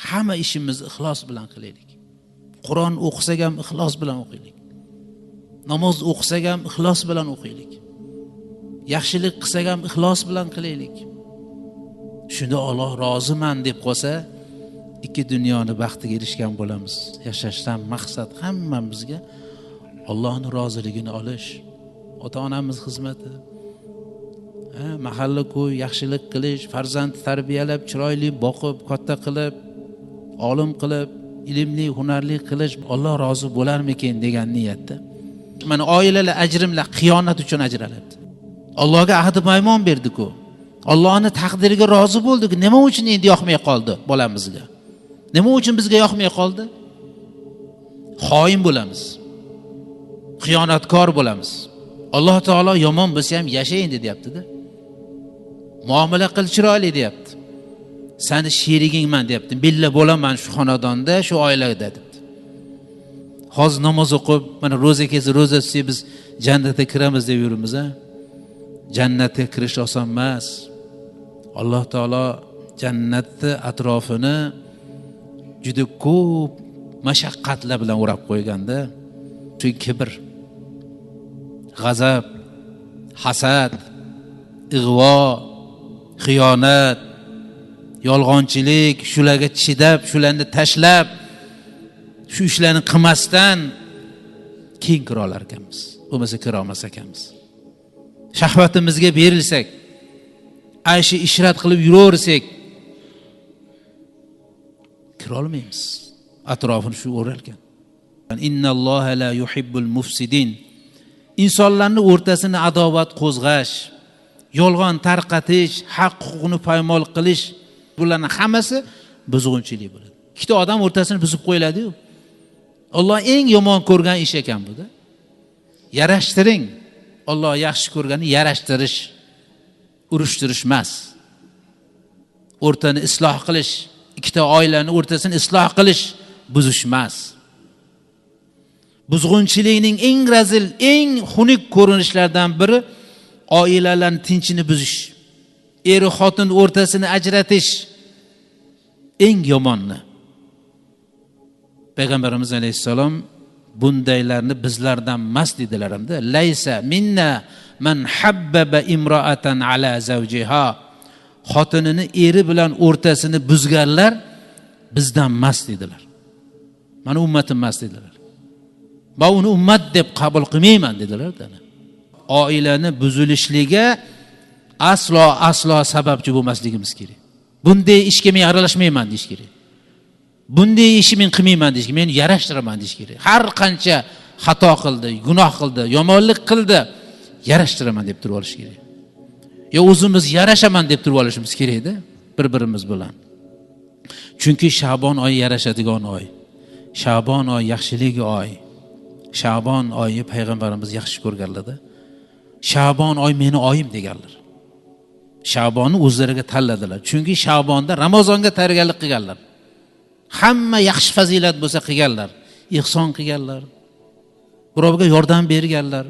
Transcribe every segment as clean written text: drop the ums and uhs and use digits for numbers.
Hamma ishimizni ixlos bilan qilaylik. Qur'on o'qisak ham ixlos bilan o'qiylik. Namoz o'qisak ham ixlos bilan o'qiylik. Yaxshilik qilsak ham ixlos bilan qilaylik. Shunda Alloh roziman deb qolsa, ikki dunyoni baxtiga erishgan bo'lamiz. Yashashdan maqsad hammamizga Allohning roziligini olish, ota-onamiz xizmati, mahalla ko'y, yaxshilik qilish, farzand tarbiyalab, chiroyli boqib, katta qilib, olim qilib, ilmli, hunarli qilish, Alloh rozi bo'larmikin degan niyatda. Mana oilalar ajrimlar xiyonat uchun ajraladi. Allohga ahd paymon berdik-ku. Allohning taqdiriga rozi bo'ldik. Nima uchun endi yoqmay qoldi bolamizga? Nima uchun bizga yoqmay qoldi? Xoin bo'lamiz. Xiyonatkor bo'lamiz. Alloh taolo yomon bo'lsa ham yasha endi deyapti-da. Muomala qil chiroyli deyapti. Seni sherigingman deyapti. Billa bo'laman shu xonadonda, shu oilada debdi. Hozir namoz o'qib, mana ro'za kelsa, ro'za tutsak biz jannatga kiramiz deb yuribmiz, a? Jannatga kirish oson emas. Alloh taolo jannatni atrofini juda ko'p mashaqqatlar bilan o'rab qo'yganda, shu kibr, g'azab, hasad, ig'vo, xiyonat, yolg'onchilik, shularga chidab, shularni tashlab, shu ishlarni qilmasdan keyin kira olar ekanmiz. Bo'lmasa kira olmas ekanmiz. Shahvatimizga berilsak, ayshi ishrat qilib yuraversak, kira olmaymiz. Atrofini shu o'ralgan. Innalloha la yuhibbul mufsidin. Insonlarning o'rtasini adovat qo'zg'ash, yolg'on tarqatish, haq huquqni poymol qilish, bularning hammasi buzg'unchilik bo'ladi. Ikkita odam o'rtasini buzib qo'yiladi-yu. Alloh eng yomon ko'rgan ish ekan bu-da. Yarashtiring. Alloh yaxshi ko'rgani yarashtirish, urushtirish emas. O'rtani isloh qilish, ikkita oilani o'rtasini isloh qilish, buzish emas. Buzg'unchilikning eng razil, eng xunuk ko'rinishlaridan biri oilalarning tinchini buzish, er xotin o'rtasini ajratish eng yomonni. Payg'ambarimiz alayhissalom bundaylarni bizlardan emas dedilar hamda laysa minna man habbaba imra'atan ala zawjiha. Xotinini eri bilan o'rtasini buzganlar bizdan emas dedilar. Mana ummatim emas dedilar. Va uni ummat deb qabul qilmayman dedilar. Oilani buzilishiga aslo aslo sababchi bo'lmasligimiz kerak. Bunday ishga men aralashmayman deyish kerak. Bunday ishni men qilmayman deyish kerak. Men yarashtiraman deyish kerak. Har qancha xato qildi, gunoh qildi, yomonlik qildi, yarashtiraman deb turib olish kerak. Yo o'zimiz yarashaman deb turib olishimiz kerak-da bir-birimiz bilan. Chunki Shabon oyi yarashadigan oy. Shabon oyi yaxshilik oy. Shabon oyi payg'ambarimiz yaxshi ko'rganlar-da. Shabon oy meni oyim deganlar. Shabonni o'zlariga tanladilar. Chunki Shabonda Ramazonga tayyorgarlik qilganlar. Hamma yaxshi fazilat bo'lsa qilganlar, ihson qilganlar, birovga yordam berganlar,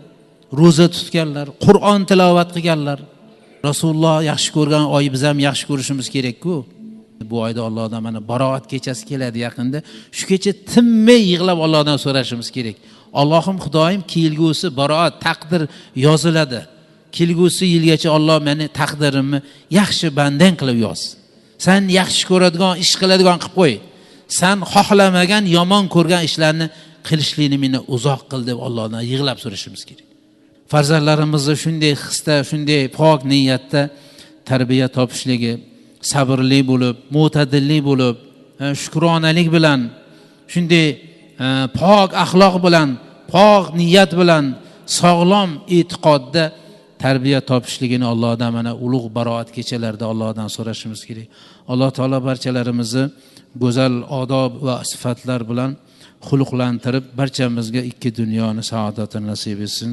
ro'za tutganlar, Qur'on tilovat qilganlar. Rasululloh yaxshi ko'rgan oy biz ham yaxshi ko'rishimiz kerak-ku. Bu oyda Allohdan mana baroat kechasi keladi yaqinda. Shu kecha tinmay yig'lab Allohdan so'rashimiz kerak. Allohim Xudoyim, kelgusi baroat taqdir yoziladi. Kelgusi yilgacha Alloh meni taqdirimni yaxshi bandang qilib yoz. Sen yaxshi ko'radigan ish qiladigan qilib qo'y. Sen xohlamagan, yomon ko'rgan ishlarni qilishlikni meni uzoq qil deb Allohdan yig'lab so'rashimiz kerak. Farzandlarimizni shunday hisda, shunday pok niyatda tarbiya topishligi, sabrli bo'lib, mo'tadillik bo'lib, shukronalik bilan, shunday pok axloq bilan, pok niyat bilan, sog'lom e'tiqodda tarbiya topishligini Allohdan mana ulug' baroat kechalarida Allohdan so'rashimiz kerak. Alloh taolo barchalarimizni go'zal odob va sifatlar bilan xuluqlantirib, barchamizga ikki dunyoni saodatini nasib etsin.